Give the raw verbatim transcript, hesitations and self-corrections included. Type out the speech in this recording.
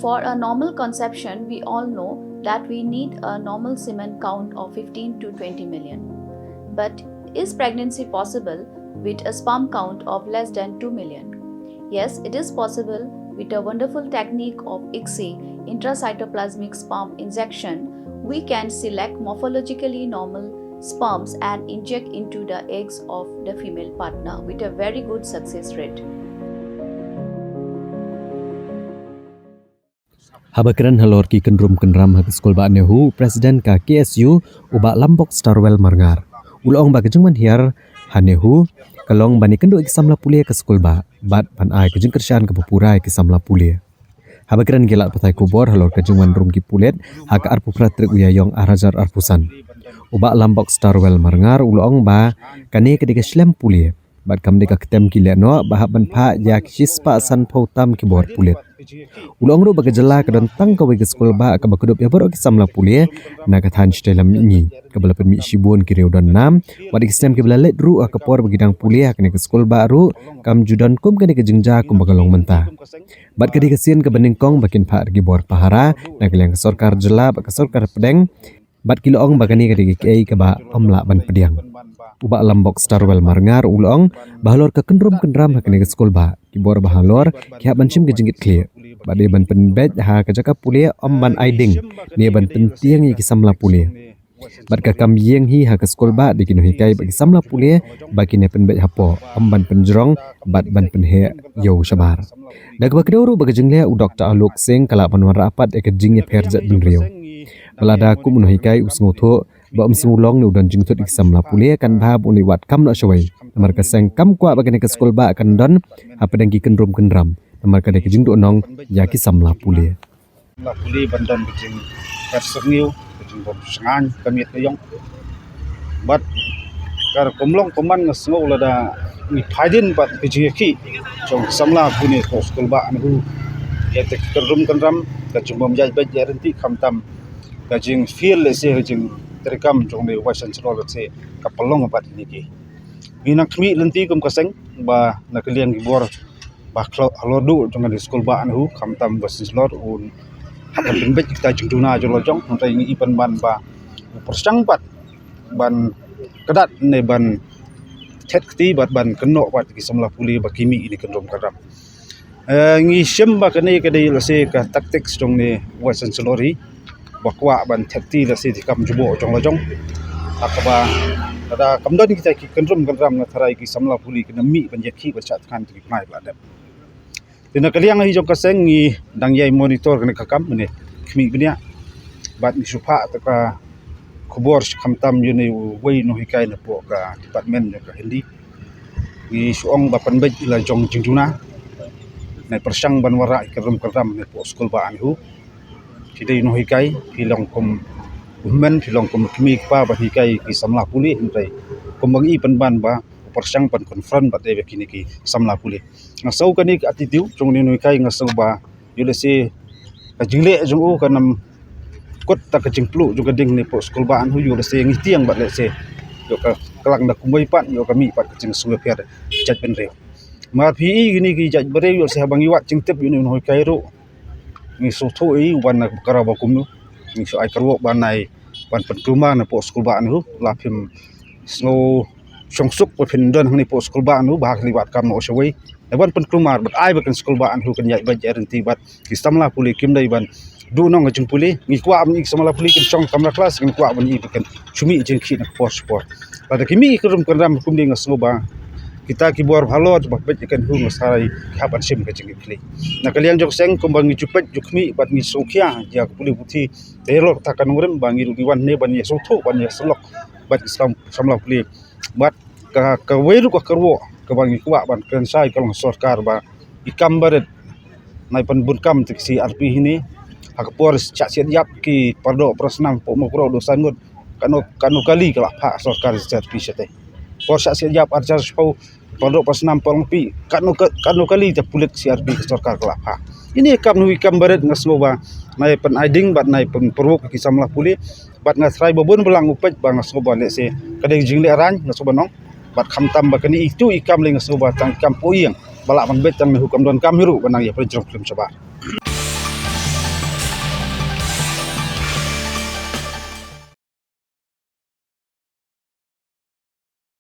For a normal conception, we all know that we need a normal semen count of fifteen to twenty million. But is pregnancy possible with a sperm count of less than two million? Yes, it is possible. With a wonderful technique of ICSI, intracytoplasmic sperm injection, we can select morphologically normal sperms and inject into the eggs of the female partner with a very good success rate. Haba kren halor ki kynrum kynram ha ka skulbah NEHU, President ka KSU, u Bah Lambok Starwell Marngar, u la ong ba ka jingwan hiar ha NEHU ka long ban ïakynduh ïa ki samla pule ha ka skulbah bad ban ai ka jingkyrshan kaba pura ïa ki samla pule. Haba kren ki lad pathai khubor halor ka jingwan rung ki pulit ha ka arphew phra tarik u Ïaïong ar hajar arphew san, u Bah Lambok Starwell Marngar u la ong ba kane ka dei ka shlem pule bad kam dei ka ktem ki lehnoh ba hap ban phah ïa ki shispah sanphew tam ki bor pulit. U la ong ruh ba ka jylla ka don tang kawei ka skulbah kaba kdup ïa baroh ki samla pule na ka thaiñ Shatei Lam Mihngi, kaba la pynmih shibun ki riew don nam, wat ïa ki snem kiba la leit ruh ha ka por ba ki dang pule ha kane ka skulbah ruh kam ju don kum kane ka jingjia kumba ka long mynta. Bad ka dei ka sien kaba nyngkong ba kin phah da ki bor pahara na ka liang ka sorkar jylla bad ka sorkar pdeng. Bad ki la ong ba kane ka dei ka kaei kaba ym lah ban pdiang. U Bah Lambok Starwell Marngar u la ong ba halor ka kynrum kynram ha kane ka skulbah, ki bor ba halor ki hap ban shim ka jingkitkhlieh bad dei ban pynbeit ha ka jaka pule, ym ban ai ding ne ban pyntieng ïa ki samla pule. Bad ka kam ïeng hi ha ka skulbah dei ki nonghikai bad ki samla pule ba kin ïa pynbeit hapoh, ym ban pynjrong bad ban pynheh ïew shabar. Da kaba kdew ruh ba ka jingleh u Doktor Alok Singh ka lah ban wanrah pat ïa ka jingïapher jaitbynriew. Ba lada kum u nonghikai u sngewthuh ba um sngewlong ne u don jingthut ïa ki samla pule, kan bha ba un ïa wad kam noh shawei. Namar ka seng kam kwah ba kane ka skulbah kan don hapdeng ki kynrum kynram, namar ka dei ka jingduhnong ïa ki samla pule. Samla pule ban don ka jingpher syrngiew, ka jingbym shngaiñ ka miet ka ïong. Bad ka rukom long kumne nga sngew lada ngi phai dien bad ka jingïakhih jong ki samla pule ha skulbah NEHU, ïa ka kynrum kynram, ka jingbym ïaid beit ïaid ryntih, khamtam ka jingfeel lehse ka jingtreikam jong une u Vice Chancellor lehse ka pynlong bad kine ki. Ngi nang khmih lynti kum ka seng ba na ka liang ki bor ba khlor halor duh jong kane ka skulbah NEHU, khamtam ba Vice Chancellor un hap ban pynbeit kita jingduna jong la jong, hynrei ngi i pynban ba u pyrshang pat ban kdat ne ban thet kti bad ban kynnoh pat ki samla pule ba ki mih ïa kane ka kynrum kynram. Eh, ngi shem ba kane ka dei lehse ka tactics jong une u Vice Chancellor hi, ba kwah ban thet kti lehse ki kam jubor jong la jong. Ha kaba lada kam don kita ki kynrum kynram, nga tharai ki samla pule kin ym mih ban ïakhih ban shah thngan ïa ki bnai ba la dep. Te na ka liang hi jong ka seng ngi dang ïai monitor kane ka kam, mynne khmih bniah bad ngi shu phah tang ka khubor khamtam ïa une uwei u nonghikai napoh ka department jong ka Hindi. Ngi shu ong ba pynbeit ïa la jong jingduna, ne pyrshang ban wanrah ïa ka kynrum kynram napoh skulbah NEHU. Phi dei u nonghikai, phi long kum u hynmen, phi long kum u kmie kpa ban hikai ki samla pule, hynrei kumba ngi i pynban ba u pyrshang ban confront bad dei bad kine ki samla pule. Nga sngew kane ka attitude jong une u nonghikai, nga sngew ba ïoh lehse ka jingleh jong u kan ym kut da ka jingpluh jong ka ding napoh skulbah NEHU, ïoh lehse ngi tieng bad lehse ïoh ka klang da kumwei pat, ïoh ka mih pat ka jingsngewpher jaitbynriew. Namar phi i kine ki jaitbynriew, ïoh lehse haba ngi wad jingtip ïa une u nonghikai ruh, ngi sngewthuh i u wan na ka karaw ba kumno. Ngi shu ai kyrwoh ban ai, ban pynkulmar napoh skulbah NEHU, la phim sngew shongsuk ba phin don hangne hapoh skulbah NEHU ba ha khlieh wad kam noh shawei. Ban pynkulmar bad ai ba kane ka skulbah NEHU kan ïaid beit ïaid ryntih bad ki samla pule kim dei ban duhnong ka jingpule. Ngi kwah ban i ki samla pule kin shong kamra klas, ngi kwah ban i ba kin shu mih jingkhih na ka por sha ka por. Lada ki mih ki kynrum kynram kumne, nga sngew ba kita ki bor halor ba peit ïa ka NEHU, nga tharai ki hap ban shim ka jingkitkhlieh. Na ka liang jong ka seng kumba ngi ju peit ju khmih bad ngi sngewkhia ïa ka pule puthi, te halor kata ka nongrim ba ngi ruh ngi wan hangne ban ïasngewthuh, ban ïasyllok bad ki sam-, samla pule. Bad ka, kawei ruh ka kyrwoh kaba ngi kwah ban kren shai ka long ha sorkar ba i kam barit, nai pynbun kam ïa ka C R P hi ne. Ha ka por shah siat ïap ki para doh para snam poh Mawkroh Dohsai Ngut, katno, katno kali ka la phah sorkar C R P shatei. Por shah siat ïap ar hajar shiphew, para doh para snam poh Longpih, katno ka, katno kali te pulit C R P ka sorkar ka la phah. Ine i kam, ine i kam barit, nga sngew ba nai pyn-ai ding bad nai pynprovoke ki samla pule. Bad nga tharai ba bun ba lang u peit ba nga sngew ba lehse ka dei ka jingleh rain, nga sngew ban ong. Bad khamtam ba kane itu i kam lei, nga sngew ba tang i kam poh ïing ba lah ban beit tang NEHU, kam don kam hi ruh ban nang ïa pynjrong klim shabar.